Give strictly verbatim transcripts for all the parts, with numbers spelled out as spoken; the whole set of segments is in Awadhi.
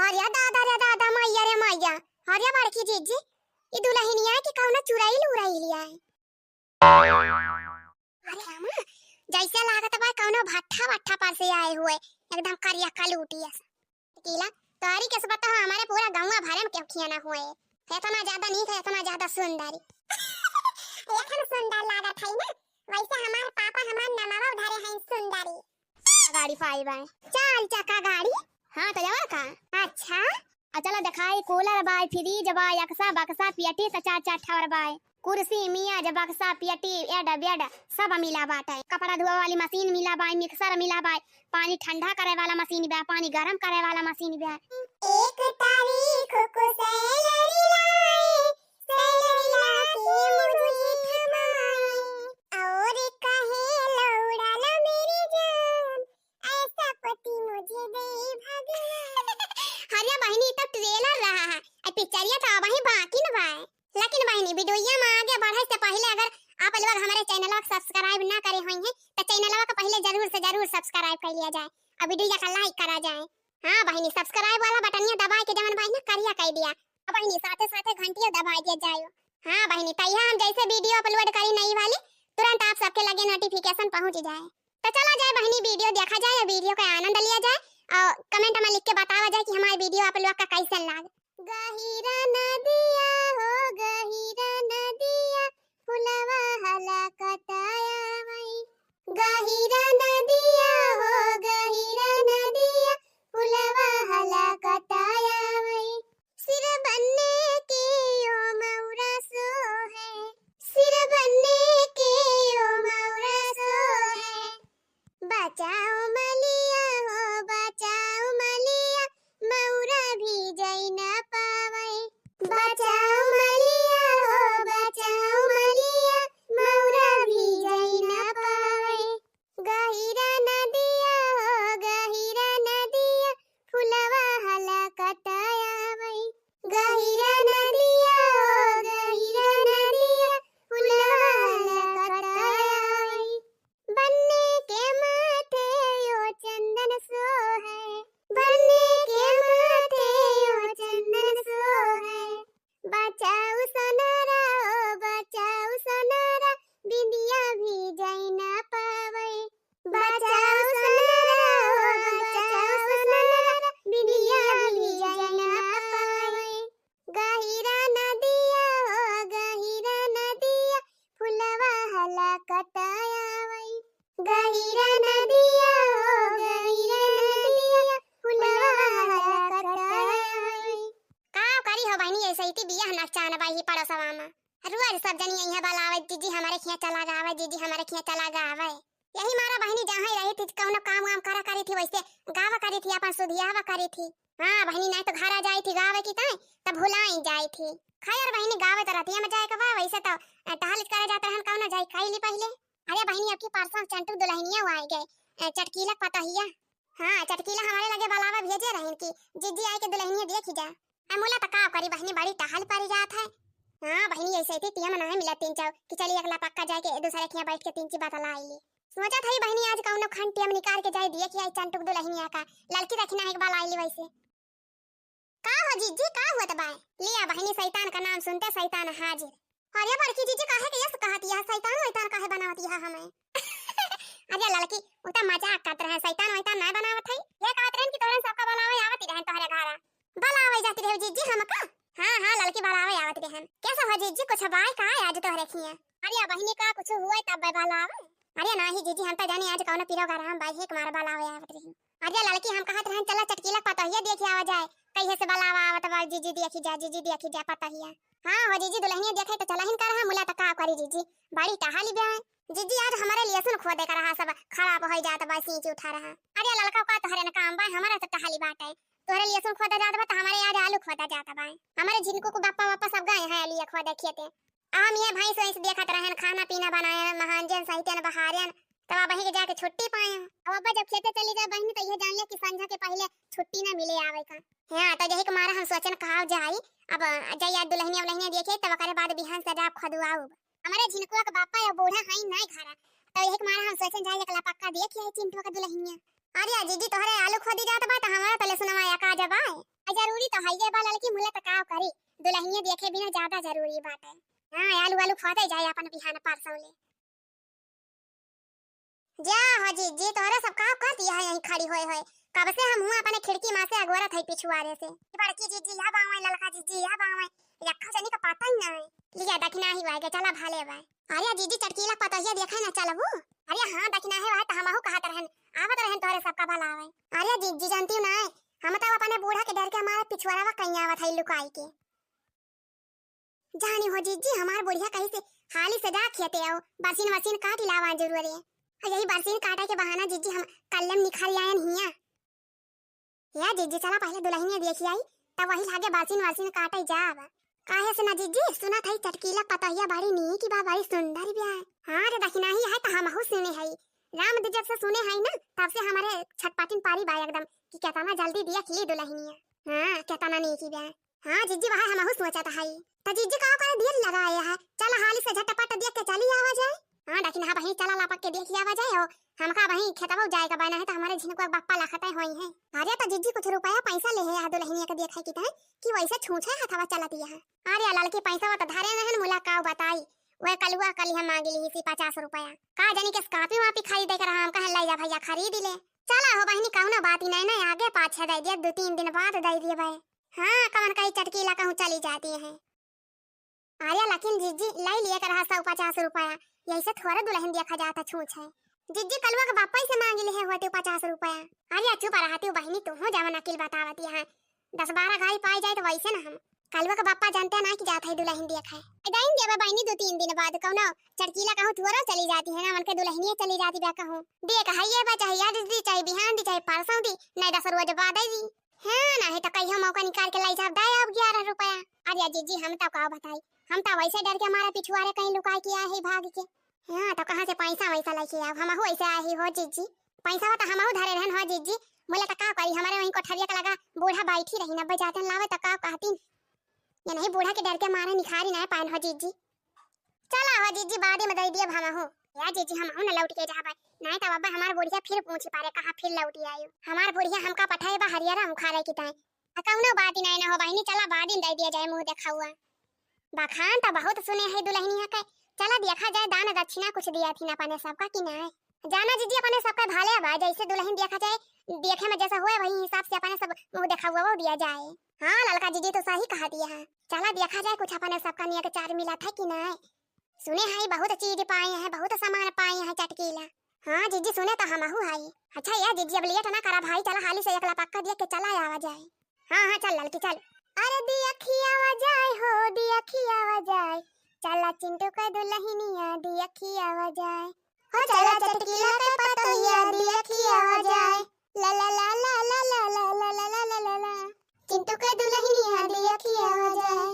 अरे दादा रे दादा, मैया रे मैया। अरे बड़की जीजी, ई दुलहिनिया के कौनो चुरैल उरैल है। अरे अम्मा, जैसे लागत बा कौनो भट्ठा वट्ठा पर से आए हुए, एकदम करिया कलूटी अस। कीला, तोरी के से बताओ, हमारे पूरा गौवा भरे में केहू खिया ना हुए। इतना ज्यादा नीक है, इतना ज्यादा सुंदरी। इतना सुंदर लागत है ना, वैसे हमार पापा हमार नमवा धरे हैं सुंदरी। गाड़ी पाई बाय। चार चक्का गाड़ी? हाँ, तो जावा का? अच्छा। आ चला देखाई, कूलर बाय, फ्रिज बाय, अक्सा बक्सा पेटी त चार चार ठावर बाय। कुर्सी, मेज, बक्सा, पेटी, एड बेड सब मिला बाटे। कपड़ा धोए वाली मशीन मिला बाय, मिक्सर मिला बाय, पानी ठंडा करे वाला मशीन बा, पानी गरम करे वाला मशीन बा। एक तारीख को सैलरी लाई, सैलरी लाके मुझे थमाई, और कहे लौड़ा ला मेरी जान, ऐसा पति मुझे दे भगवान। अरे बहिनी, ई तो ट्रेलर रहा है, ए पिक्चरिया तो अबही बाकी न बा। लेकिन बहिनी, वीडियोया में आगे बढ़े से पहले अगर आप लोग हमारे चैनलवा के सब्सक्राइब ना करे होइहें, तो चैनलवा के पहले जरूर से जरूर सब्सक्राइब कर लिया जाए और वीडियो का लाइक करा जाए। हाँ बहिनी, सब्सक्राइब वाला बटनिया दबाए के जवन बहिनी करिया कर दिया। अब बहिनी, साथे साथे घंटिया दबाए दिया जाए। हाँ बहिनी, तैया हम जैसे वीडियो अपलोड करी नई वाली, तुरंत आप सबके लगे नोटिफिकेशन पहुँच जाए। तो चला जाए बहिनी, वीडियो देखा जाए और वीडियो का आनंद लिया जाए और कमेंट में लिख के बतावा जाए कि हमारे वीडियो आप लोग का कैसन लाग। गहिरा नदिया हो गहिरा नदिया, फुलवा हला कताया वई। गहिरा नदिया हो गहिरा नदिया, फुलवा हला कताया वई। सिर बन्ने के ओ मौरा सोहे, सिर बन्ने के ओ मौरा सोहे। बचाओ मलिया हो, बचाओ मलिया, मौरा भी जई ना पावे। बचाओ मलिया हो, बचाओ मलिया, मौरा भी जई ना पावे। गहिरा नदिया हो, गहिरा नदिया, फुलवा हला कताया वई। गहिरा नदिया हो, गहिरा नदिया, फुलवा हला कताया वई। बन्ने के माथे ओ चंदन सोहे, बन्ने के माथे ओ चंदन सोहे। बचाऊ सोनारा ओ बचाऊ सोनारा, बिंदिया भी जई ना पावे। बचाऊ सोनारा ओ बचाऊ सोनारा, बिंदिया भी जई ना पावे। गहिरा नदिया हो गहिरा नदिया, फुलवा हला कताया वई। गहिरा नदिया हो गहिरा नदिया, फुलवा हला कताया वई। का करी हो बहिनी, ऐसे ही बियाह नचान बाई ही पड़ोसवा में। रोज सब जनी यहीं बलावे, "जीजी हमारे खिया चला गावे, जीजी हमारे खिया चला गावे।" यही मारा बहिनी जहाँ ही रही थी, कौनो काम वाम करा करी थी, वैसे गावा करी थी, अपन सुधियावा करी थी। हाँ बहिनी, नहीं तो घर आ जाई थी गावे की ताई, तब भुलाई जाई थी। खैर बहिनी, गावे तो रतिया में जाए के बा, वैसे तो, अ, टहल करे जात रहन, कौनो जाई कैली पहले। अरे बहिनी, अब की परसों चंटू दुलहिनिया आए गए, अ, चटकीला पतोहिया। हाँ, चटकीला हमारे लगे बलावा भेजे रहन कि जीजी आई के दुलहिनिया देखी जा। आ मुला त का करी बहिनी, बड़ी टहल पड़ी जात है। हाँ बहिनी, ऐसे ही टिया मना है मिला तीन चार कि चली अगला पक्का जाए के दूसरे खिया बैठ के तीन ची बतला आईली। सोचत हई बहिनी, आज कौनो खन टेम निकाल के जाए दिए कि आई चंटुक दुलहिनिया का ललकी रखी ना एक बार आईली वैसे। का हो जीजी, का हुआ त बाय? लिया बहिनी, शैतान का नाम सुनते शैतान हाजिर। अरे बड़की जीजी, काहे के यस कहत यह शैतान वैतान काहे बनावत यह हमें? अरे ललकी, उ त मजाक करत रहे, शैतान वैतान ना बनावत है। ये कहत रहन कि तोहरे सबका बुलावे आवत ही रहन तोहरे घरा। बुलावे जाती रहे जीजी हमका? हाँ हाँ ललकी, बुलावे आवत रहन। कैसा हो जीजी, कुछ बाय का आज तोहरे खिया? अरे बहिनी, का कुछ हुआ तब बुलावे? अरे नाही जीजी, हम तो जानी आज कौनो प्रोग्राम बाई है, हमारा बुलावे आवत रही। अरे ललकी, हम कहत रहन चला चटकीला पतोहिया देखे आवा जाए, कहिए से बुलावा आवत बा, जीजी देखी जा, जीजी देखी जा पतोहिया। हाँ हो जीजी, दुलहिनिया देखे तो चला हिन कर रहा, मुला त का करी जीजी, बड़ी टहाली बे। जीजी आज हमारे लिए सुन खोदे का रहा, सब खराब हो जात बा, सींच उठा रहा। अरे ललका, का तोहरे न काम बा, हमारा तो टहाली बाटे, तोहरे लिए सुन खोदा जात बा, तो हमारे आज आलू खोदा जात बा। हमारे झिनको को बापा वापा सब गए हैं आलू खोदे खेते। हम ये भैंस वैंस देखत रहन, खाना पीना बनायन, महांजन, सहितन, बहारन, तब अबही के जाके छुट्टी पाए। अब अब्बा जब खेते चली जाए बहिनी, तो ये जान ले कि संझा के पहले छुट्टी ना मिले आवे का। हाँ, तो यही के मारा हम सोचन कहा जाई, अब जाई आज दुलहिनिया उलहिनिया देखे, तब ओकरे बाद बिहान से जाब खदुआउब। हमारे झिनकुआ के बापा या बूढ़ा हई नाई घरा, तो यही के मारा हम सोचन जाई एकला पक्का देख आई चिंटुआ के दुलहिनिया। अरे जीजी, तोहरे आलू खोदी जात बा, तो हमारा तले सुनवा या का जब आए। अच्छा, हइये बा ललकी, मुला त का करी, दुलहिनिया देखे बिना ज्यादा जरूरी बाटे। हाँ, आलू आलू खोदे जाए अपन बिहान परसों ले। जा हो जीजी, तोहरा सब का कर दिया है यहीं खड़ी होए होए? कब से हम हुआ अपने खिड़की मा से अगोरत है पिछुआरे से। बड़की जीजी या बावे, ललका जीजी या बावे, यक्खा जनी का पता ही ना है। लिया दखिना ही वाए के चला भाले बाए। अरे जीजी, चटकीला पतोहिया देखे ना चलबू? अरे हाँ, दखिना है वाए, त हमहू कहत रहन, आवत रहन तोहरे सबका भला आवे। अरे जीजी, जानती हूँ ना है, हम तो अपने बूढ़ा के डर के हमारे पिछुआरा कहीं आवत है लुकाई के। जानी हो जीजी, हमार बुढ़िया कहीं से हाली से जा खेते आओ, बरसीन वरसीन काट लावा जरूर है। और यही बरसीन काटे के बहाना जीजी हम कल्लम निखारी आयन हिया। या जीजी, चला पहले दुलहिनिया देखी आई, तब वही लागे बरसीन वरसीन काटे जाब। काहे से ना जीजी, सुना था चटकीला पतोहिया बड़ी नीक बा, बड़ी सुंदर बा। हाँ रे दखिना ही है, त हमहू सुने है। राम दीजब से सुने है ना, तब से हमारे छटपटिन पारी बा एकदम कि केतना जल्दी देख ली दुलहिनिया। हाँ, केतना नीक बा। हाँ जीजी, वह हमहू सोचत हई। त जीजी का करे देर लगाए है, चल हाली से झटपट देख के चली आवा जाए। हाँ दखिना बहिनी, चला लपक के देख आवा जाए। ओ हमका वहीं खेतवा जाए का बना है, त हमारे झिनकुआ के बप्पा लखते होई है। अरे त जीजी, कुछ रुपया पैसा ले है दुलहिनिया के देखे की तय कि वैसे छूछे हथवा चलत है। अरे ललकी, पैसा तो धरे रहन, मुला का बताई, वह कलुआ कल हम मांगी ली सी पचास रुपया। का जानी किस कापी वापी खरीदे के रहा, हम कहे ले जा भैया खरीद ले। चला हो बहिनी, कौनो बात ही नहीं, नहीं आगे पाछे दे दिया, दो तीन दिन बाद दे दिए भाई। हाँ, कवन कही चटकीला कहूँ चली जाती है। अरे लेकिन जीजी, ले लिए के रहा सौ पचास रुपया, यही से थोड़ा दुलहिन देखा जाता छूछ है। जीजी, कलुआ के बापा ही से मांग ले होते पचास रुपया। अरे चुप रहती हूँ बहिनी, तू हूँ जवन अकिल बतावती है, दस बारह घाई पाई जाए तो वैसे ना हम। कलुआ के बापा जानते ना कि जात है दुलहिन देखे। ए, दाइन देबे बहिनी दो तीन दिन बाद, कौनो चटकीला कहूँ थोड़ा चली जाती है ना, उनके दुलहिनिया चली जाती बा कहूँ। देख है ये बा, चाहे आज दी, चाहे बिहान दी, चाहे परसों दी, नहीं दस रोज बाद आई दी। हाँ, नहीं तो कहियो मौका निकाल के लाई जाब, दे अब ग्यारह रुपया। अरे जीजी, हम तो का बताई, हम तो वैसे डर के हमारा पिछुआरे कहीं लुकाई के आए है भाग के। हाँ, तो कहाँ से पैसा वैसा लेके आओ, हम ऐसे आए ही हो जीजी। पैसा तो हम धरे रहन हो जीजी, मुला तो का करी, हमारे वहीं कोठरिया के लगा बूढ़ा बैठी रही न, बजाते लावे तो का कहती। ये नहीं, बूढ़ा के डर के मारे निखारी ना पान हो जीजी। चला हो जीजी, बादे में दे दिए हम हो। या जीजी, हम न लौट के जाबे, नहीं तो बाबा हमार बुढ़िया फिर पूछी पारे कहाँ फिर लौटी आयु। हमार बुढ़िया हमका पठाए बा हरियरा उखाड़े की ताई। आ कौनो बात ही नहीं ना हो बहिनी, चला बादिन दे दिया जाए मुँह देखाउआ। बखान तो बहुत सुने है दुलहिनिया के, चला देखा जाए दान दक्षिणा कुछ दिया थी ना अपने सबका कि नहीं। जाना जीजी, अपने सबका भाले बा, जैसे दुलहिन देखा जाए, देखे में जैसा हुए वही हिसाब से अपने सब मुँह देखाउआ वो दिया जाए। हाँ ललका जीजी, तो सही कहा दिया है, चला देखा जाए कुछ अपने सबका निया के चार मिला था कि नहीं। सुने हई बहुत चीज पाए हैं, बहुत सामान पाए हैं चटकीला। हाँ जीजी, सुने तो हमहू हई। अच्छा या जीजी, अब लेट ना करा भाई, चला हाली से एकला पक्का देख के चला आवा जाए। हाँ हाँ, चल ललकी चल। अरे दिया खियावा जाए हो, दिया खियावा जाए, चला चिंटू का दुलहिनिया दिया खियावा जाए। हो चला चटकीला के पतोहिया दिया खियावा जाए। ला ला ला ला। चिंटू का दुलहिनिया दिया खियावा जाए।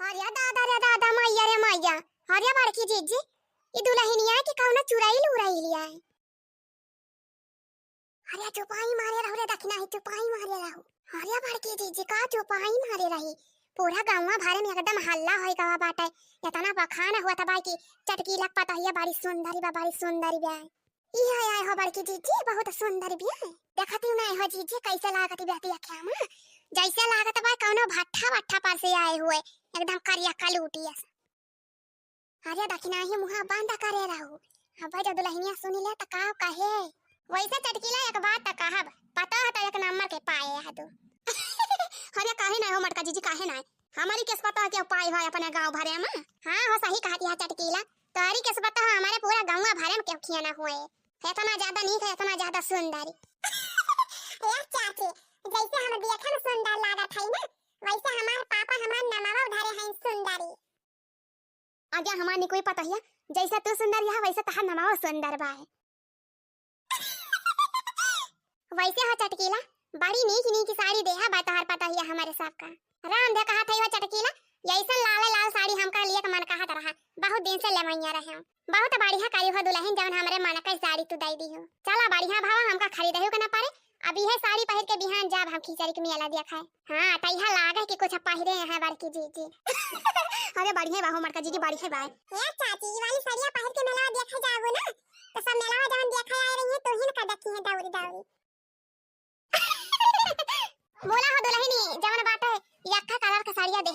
अरे दादा रे दादा, मैया रे मैया। अरे बड़की जीजी, ई दुलहिनिया की कौनो चुड़ैल उड़ैल है? अरे चुपाई मारे रहो रे दखिना ही, चुपाई मारे रहो। अरे बड़की जीजी का चुपाई मारे रही, पूरा गाँव भरे में एकदम हल्ला होई गवा बाटे। इतना बखान हुआ था भाई कि चटकीला पतोहिया बड़ी सुंदरी बा, बड़ी सुंदरी बा। ई है आए हो बड़की जीजी, बहुत सुंदर बिया। देखती हूँ ना हो जीजी, कैसे लागत बिया अखिया में, जैसे लागत बा कौनो भट्ठा वट्ठा पर से आए हुए, एकदम करिया कलूटी अस। अरे दखिना ही मुँह बंद करे रहू, अब जब दुलहिनिया सुनी ले त का कहे। वैसे चटकीला एक बात त कहब, पता है तो एक नंबर के पाए है तू। अरे काहे ना हो मटका जीजी, काहे ना? हमारी किस्मत है कि पाई भाई अपने गाँव भरे में। हाँ हो, सही कहती है चटकीला, तोहरी किस्मत तो हमारे पूरा गाँव भरे में केहू खिया ना हुए। इतना ज्यादा नीक है, इतना ज्यादा सुंदरी। ए चाची, जैसे हम देखे में सुंदर लागत है ना, वैसे हमार पापा हमार नमवा उधारे हैं सुंदरी। आगे हमार निकुई पतोहिया, जैसा तू सुंदर यह वैसे तहार नमवा सुंदर बा है। वैसे हो चटकीला, बड़ी नीक नीक साड़ी देहा बा तोहार पतोहिया हमारे सबका। राम दे कहा था वो चटकीला, ऐसन लाल लाल साड़ी हमका लिए के मन कहत रहा, बहुत दिन से लेवैया रहे। बहुत बढ़िया करी हो दुलहिन, जवन हमरे मन के साड़ी तू दे दी हो। चला बढ़िया भावा, हमका खरीदहू के ना पड़े, अब इहे साड़ी पहिर के बिहान जाब हम खिचड़ी के मेला देखे। हाँ, तैहा लागे कि कुछ पहिरे हैं बड़की जीजी। अरे बढ़िया बा हो मटका जीजी, बढ़िया बा। ए चाची, ई वाली साड़िया पहिर के मेला देखे जाबो ना, तो सब मेला जवन देखे आए रही है, तू ही ना का देखी है दौरी दौरी। बोला हो दुलहिनी,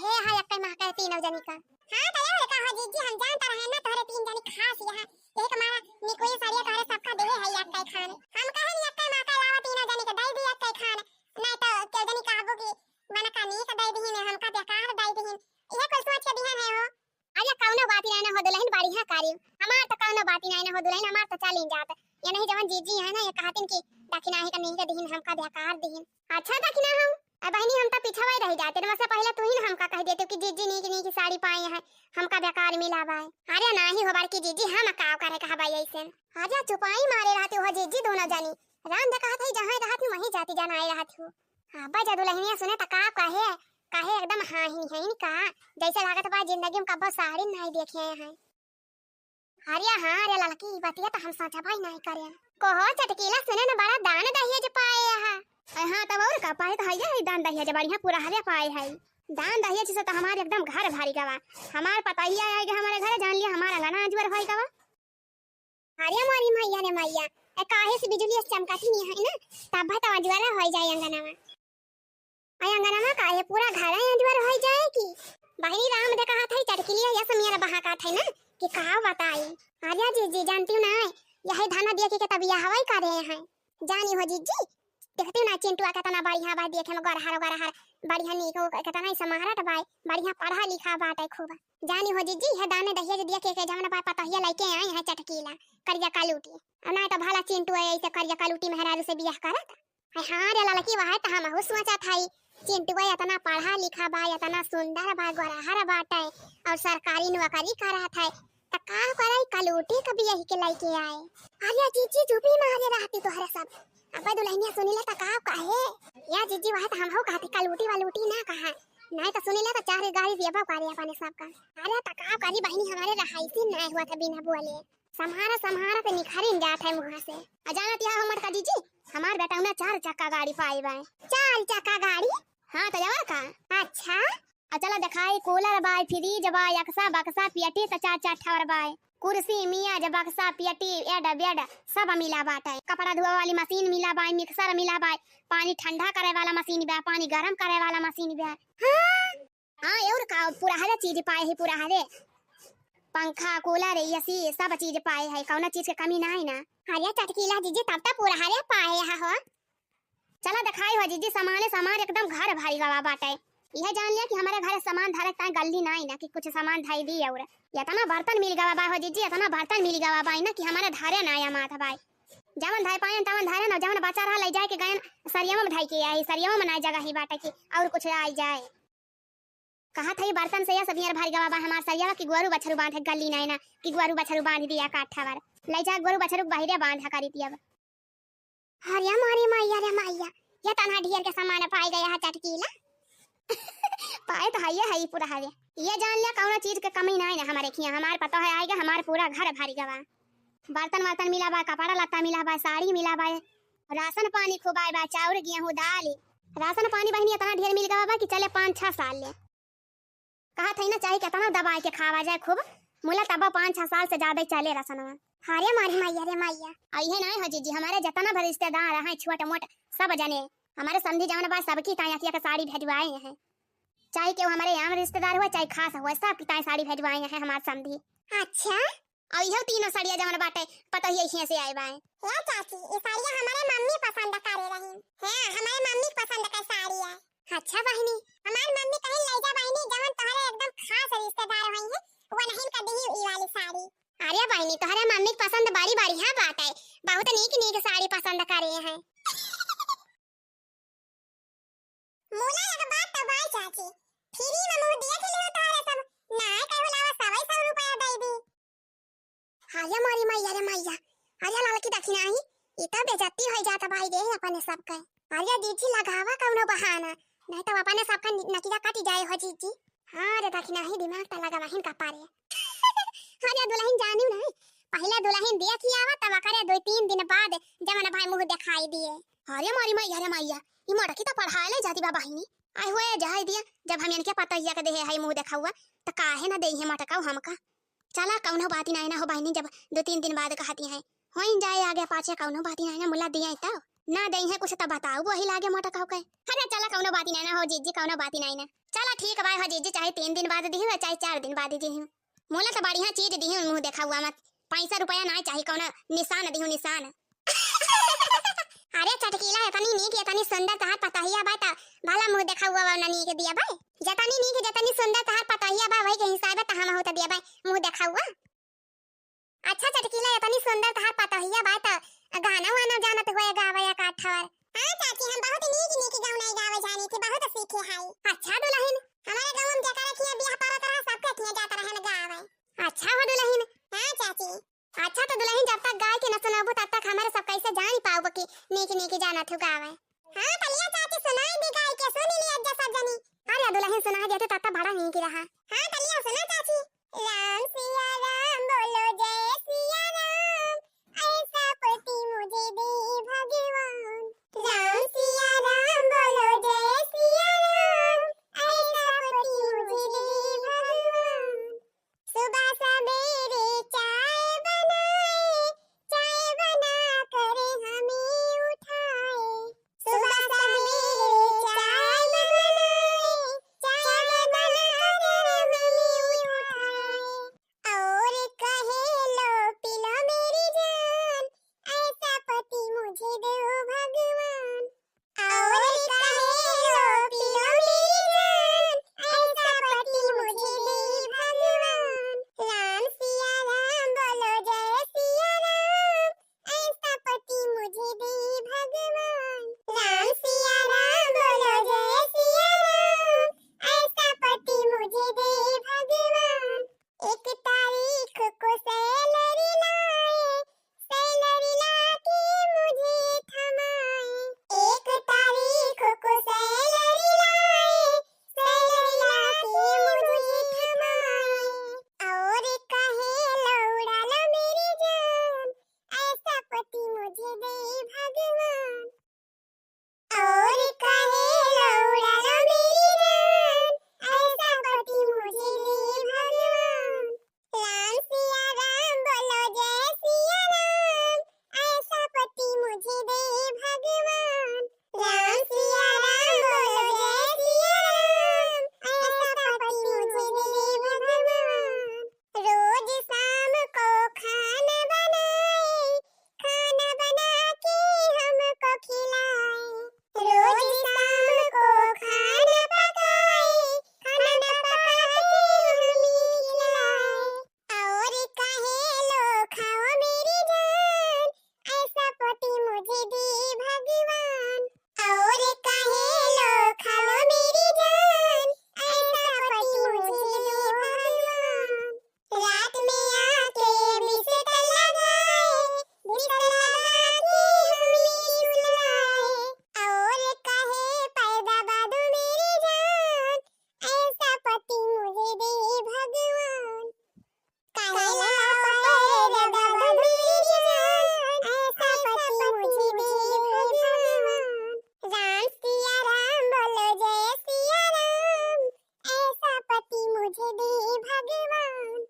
ए, हाँ, एक्कै महका है तीनों जनी का। हाँ, तो ये का हो जीजी, हम जानत रहे ना तोहरे तीन जनी खास यहाँ। यही के मारा निकुई साड़िया तोहरे सबका देहे है एक्कै खान। हम कहे नी एक्कै महका लावा तीनों जनी के दे दी एक्कै खान। नहीं तो केहू जनी कहबो कि मनका नीक दे दिहिन, हमका बेकार दे दिहिन। ये कुल सोच के दिहन है हो। अरे कौनो बात ही नहीं ना हो दुलहिन, बढ़िया करिउ। हमार तो कौनो बात ही नहीं ना हो दुलहिन, हमार तो चलिन जात। ये नहीं जवन जीजी है ना, ये कहतिन कि दखिना ही का नहीं के दिहिन, हमका बेकार दिहिन। अच्छा दखिना हम, ए बहिनी, हम तो पिछवा ही रह जाते, वैसे पहले तू ही ना हमका कह देते कि जीजी नीक नीक साड़ी पाए हैं, हमका बेकार मिला बाय। अरे नाही हो बड़की जीजी, हम का करे कहा बाय ऐसे। अरे चुपाई मारे रहती हो जीजी दोनों जनी। राम दे कहत है जहाँ रहती वहीं जाती जाना आए रहती हो। हाँ, बा जा दुलहिनिया सुने त का कहे, कहे एकदम हाँ ही है इनका, जैसे लागत बा जिंदगी में कब्बो साड़ी नहीं देखे हैं। अरे हाँ रे ललकी, ई बतिया त हम सोचबे नहीं करे। कहो चटकीला सुने न बड़ा दान दहेज पाए है। अरे हाँ तब और का पाए त है, है दान दहेज बढ़िया पुरहरे पाए है। दान दहेज से त हमार एकदम घर भरी गवा। हमार पतोहिया आए गए हमारे घरे, जान लिया हमार अंगना अजवर होई गवा। अरे मोरी मैया रे मैया, ए काहे से बिजुलिया चमकाती नहीं है ना, तब तो अजवर होई जाए अंगनावा। अरे अंगनावा का ये पूरा घर है अजवर होई जाए कि। बहिनी राम दे कहत है चटकिलिया ये समिया बहा कहत है ना कि का बताई। अरे जीजी जानती हूँ ना, यही धाना दिया कि के तब यह हवाई करे हैं। जानी हो जीजी, देखती हूँ ना चिंटुआ कितना बढ़िया बा देखे में, गरहर गरहर, बढ़िया नीक हो, कितना ही समारत बाय, बढ़िया पढ़ा लिखा बाटे खूब। जानी हो जीजी, ये दाने दहेज दिया के, के जवन बा पतोहिया लइके आई है चटकीला, करिया कालूटी। अब ना तो भला चिंटुआ ऐसे करिया कालूटी मेहरारू से बियाह करत। अरे हाँ रे ललकी, वह तो हमहू सोचत हई। चिंटुआ इतना पढ़ा लिखा बा, इतना सुंदर बा, गोरहर बाटे और सरकारी नौकरी करत है, त का करे कलूटी कभी यही के लइके आए। अरे जीजी चुपी मारे रहती तोहरे सब। अब दुलहिनिया सुनिले त का कहे? या जीजी वह तो हमहू कहती कलूटी वलूटी ना कहा, नहीं तो सुनिले त चार गारी दिया करे अपने सबका। अरे त का करी बहिनी, हमारे रहाइसी नहीं हुआ था बिना बोले। सम्हारा सम्हारा त निखरिन जात है मुँह से। आ जानत या हमर का जीजी, हमार बेटौना चार चक्का गाड़ी पाई बाय। चार चक्का गाड़ी? हाँ, त जवा का? अच्छा। आ चला देखाई, कूलर बाय, फ्रिज बाय, अक्सा बक्सा पेटी त चार चार ठवर बाय। कुर्सी, मियाज, बक्सा, पेटी, एड, बेड, सब मिला बाटे। कपड़ा धोए वाली मशीन मिला बाय, मिक्सर मिला बाय, पानी ठंडा करे वाला मशीन बा, पानी गरम करे वाला मशीन बा। हाँ। हाँ, और का, पुरहरे चीज पाए है, पुरहरे। पंखा, कूलर, एसी, सब चीज पाए है, कौनो चीज के कमी ना है ना। अरे चटकीला जीजी, तब तो पुरहरे पाए है हो। चला देखाई हो जीजी, सामाने सामान एकदम घर भरी गवा बाटे। यह जान लिया कि हमारे घर सामान धरे ताए गल्ली ना है ना कि कुछ सामान धई दी और। इतना बर्तन मिल गवा बा हो जीजी, इतना बर्तन मिल गवा बा ना कि हमारे धरे ना या माथ बाय। जवन धई पायन तवन धरे ना, जवन बचा रहा ले जाए के गयन सरियवा में धई के आई, सरियवा में ना जगह ही बाटे कि और कुछ आई जाए। कहा था ये बर्तन से या सब यार भर गवा बा हमार सरियावा कि गोरू बछरू बांधे गली नहीं ना कि गोरू बछरू बांध दिया काठा बार। ले जा गोरू बछरू बहिरे बांधा करी दिया। अरे मोरी मैया रे मैया, ये तना ढेर के सामान पाई गया है चटकीला। पाए तो है ये है पूरा हवे। ये जान लिया कौनो चीज के कमी नहीं ना हमारे खिया, हमार पता है आएगा हमार पूरा घर भर गवा। बर्तन वर्तन मिला बा, कपड़ा लत्ता मिला बा, साड़ी मिला बा, राशन पानी खूब आए बा, चाउर गेहूं दाल। राशन पानी बहिनी इतना ढेर मिल गवा बा कि चले पाँच छह साल ले। कहा था ना चाहे कितना दबाए के खावा जाए खूब, मुला तब पाँच छह साल से ज्यादा ही चले राशनवा। अरे मोरी मैया रे मैया। अइहे ना हो जीजी, हमारे जितना भी रिश्तेदार हैं छोट मोट सब जने, हमारे समधी जवन बा सबकी ताई अखिया के साड़ी भेजवाए हैं। चाहे केहू हमारे आम रिश्तेदार हुआ चाहे खास हुआ, सबकी ताई साड़ी भेजवाए हैं हमारे समधी। अच्छा। और इहो तीनों साड़िया जवन बाटे, पतोहिया इहे से आए बाए। ए चाची, ई साड़िया हमारे मम्मी पसंद करे रही। हाँ, हमारे मम्मी के पसंद का साड़ी है। अच्छा बहिनी। हमार मम्मी कहीं ले जा बहिनी, जवन तोहरे एकदम खास रिश्तेदार होई है, वो नहीं का दी ई वाली साड़ी। अरे बहिनी, तोहरे मम्मी के पसंद बड़ी बढ़िया बाटे, बहुत नीक नीक साड़ी पसंद करे हैं। मुला एक बात तो बाय चाची, फ्री में मुंह देख लियो तोहरे सब, ना कहू लावा सवाई सौ रुपया दे दी। अरे मोरी मैया रे मैया, अरे ललकी दखिनाही, ई तो बेइज्जती हो जात भाई रे अपने सबके। अरे जीजी लगावा कौनो बहाना, नहीं तो अपने सबका नि-, नकिया कट जाए हो जीजी। हाँ रे दखिनाही, दिमाग तो लगावा हिन का पारे। अरे दुलहिन जानियो नहीं, पहले दुलहिन देख ही आवा तब करे दो तीन दिन बाद जवन भाई मुंह दिखाई दिए। अरे मोरी मैया रे मैया, ई मोटकी तो पढ़ाए ले जाती बा बहिनी। आय हुए जाए दिया, जब हम इनके पतोहिया के देहे है मुंह देखावा, त काहे ना देहे मटकाऊ हमका। चला कौनो बात ही नहीं ना हो बहिनी, जब दो तीन दिन बाद कहती हैं, होइन जाए आगे पाछे कौनो बात ही नहीं ना, मुला दिया तो ना देहे कुछ तो बताऊ वही लागे मटकाऊ के। अरे चला कौनो बात ही नहीं ना हो जीजी, कौनो बात ही नहीं ना। चला ठीक बा हो जीजी, चाहे तीन दिन बाद दिहू, चाहे चार दिन बाद दिहू। मोला तो बढ़िया चीज दिहू, मुँह देखावा मत। पैसा रुपया ना चाही, कौनो निशान दिहू, निशान। अरे चटकीला, एतनी नीक, एतनी सुंदर तहार पतोहिया बा, त भला मुँह देखावा ना नीक दिया बा। जतनी नीक, जतनी सुंदर तहार पतोहिया बा, वही के हिसाबे त हमहू त दिया बा, मुँह देखावा। अच्छा चटकीला, एतनी सुंदर तहार पतोहिया बा, त गाना वाना जानत होए गावे एक आध ठवर? हाँ चाची, हम बहुत नीक नीक गौनाई गावे जानी थी, बहुत सीखे हई। अच्छा दुलहिन, हमारे गाँव में जेकरा किहाँ बियाह परत रहा, सबके किहाँ जात रहन गावे। अच्छा हो दुलहिन। हाँ चाची। अच्छा तो दुलहिन, जब तक गाय के न सुनाबू, तब तक हमारे सब कैसे जान पाओ कि नीक नीक जानत हो गावे? हाँ तलिया चाची, सुनाई दी गाय के, सुन लिया जा सब जनी। अरे दुलहिन, सुना देते तब तक बड़ा नीक रहा। हाँ तलिया सुना चाची। राम सिया राम बोलो जय सिया राम, ऐसा पति मुझे दे भगवान। राम सिया राम बोलो जय सिया राम, ऐसा पति मुझे दे भगवान। सुबह सवेरे चाय बनाए, चाय बना कर हमें उठाए। सुबह सवेरे चाय बनाए, चाय बना कर हमें उठाए। और कहे लो पी लो मेरी जान, ऐसा पति मुझे दो भगवान। और कहे लो पी लो मेरी जान, ऐसा पति मुझे दे भगवान। राम सिया राम बोलो जय सिया राम, ऐसा पति मुझे दे भगवान। राम सिया राम बोलो जय सिया राम, ऐसा पति मुझे दे भगवान। एक तारीख को सैलरी लाए, सैलरी लाके मुझे थमाए। एक तारीख को सैलरी लाए, सैलरी लाके मुझे थमाए। और कहे लौड़ा ला मेरी जान, ऐसा पति मुझे दे भगवान। और कहे लौड़ा ला मेरी जान, ऐसा पति मुझे दे भगवान। राम सिया राम बोलो जय सिया राम, ऐसा पति मुझे दे भगवान। राम सिया राम बोलो जय सिया राम, ऐसा पति मुझे दे भगवान। रोज शाम को खाना बनाए, खाना बना के हमको खिलाए। रोज शाम को खाना पकाए, खाना पका के हमें खिलाए। और कहे लो खाओ मेरी जान, ऐसा पति मुझे दे भगवान। और कहे लो खाओ मेरी जान, ऐसा पति मुझे दे भगवान। रात में आके बिस्तर लगाए, बिस्तर लगा के हमें सुलाए। और कहे पैदा बादू मेरी जान, ऐसा पति मुझे दे भगवान। कहे ला पैदा बादू मेरी जान, ऐसा पति मुझे दे भगवान। राम सिया राम बोलो जय सिया राम, ऐसा पति मुझे दे भगवान।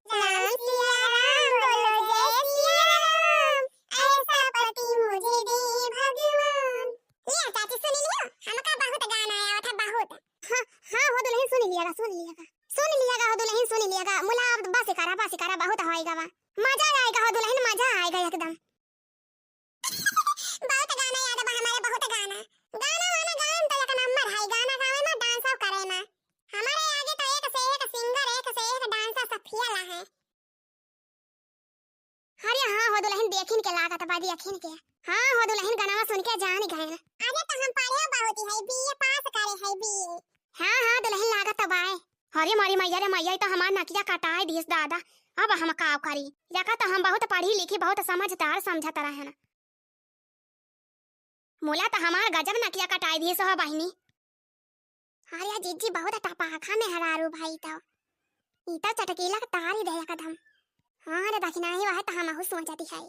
राम सिया राम बोलो जय सिया राम, ऐसा पति मुझे दे भगवान। लिया चाची सुन लियो, हमका बहुत गाना आया था बहुत। हाँ, हाँ हो दुलहिन सुन लिया गा, सुन लिया गा, सुन लिया गा हो दुलहिन सुन लिया गा। मुला अब बस करा, बस करा, बहुत होइगा बा। मजा आइगा हो दुलहिन, मजा आइगा एकदम। बहुत गाना याद बा हमारे, बहुत गाना। गाना वाना गाएम तो एक नंबर है, गाना गावे में, डांसो करे में। हमारे आगे तो एक से एक सिंगर, एक से एक डांसर सब फेल है। अरे हाँ हो दुलहिन, देखिन के लागत बा, देखिन के। हाँ हो दुलहिन, गाना सुन के जान गए ना। अरे तो हम पढ़े बहुत ही है, बीए पास करे है, बीए। हाँ हाँ दुलहिन, लागत तो बाए। अरे मोरी मैया रे मैया, ई तो हमार नकिया कटाए दिस दादा। अब हम का करी? देखा तो हम बहुत पढ़ी लिखी, बहुत समझदार समझत रहन। मोला तो हमार गजब नकिया कटाए दिस हो बहिनी। अरे जीजी बहुत टपाखा मेहरारू भाई तो। ई तो चटकीला के तारी दे एकदम। हाँ रे दखिनाही वह तो हमहू सोचती है।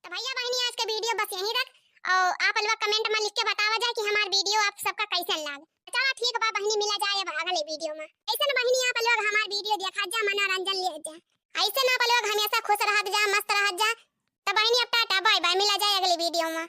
तो भैया बहिनी, आज के वीडियो बस यहीं तक। और आप लोग कमेंट में लिख के बतावा जाए कि हमार वीडियो आप सबका कैसन लाग। चला ठीक बा बहिनी, मिला जाए अब अगले वीडियो में। ऐसे ना बहिनी, आप लोग हमार वीडियो देखा जा, मनोरंजन लिया जा। ऐसे ना आप लोग हमेशा खुश रहत जा, मस्त रहत जा। तो बहिनी अब टाटा बाय बाय, मिला जाए अगले वीडियो में।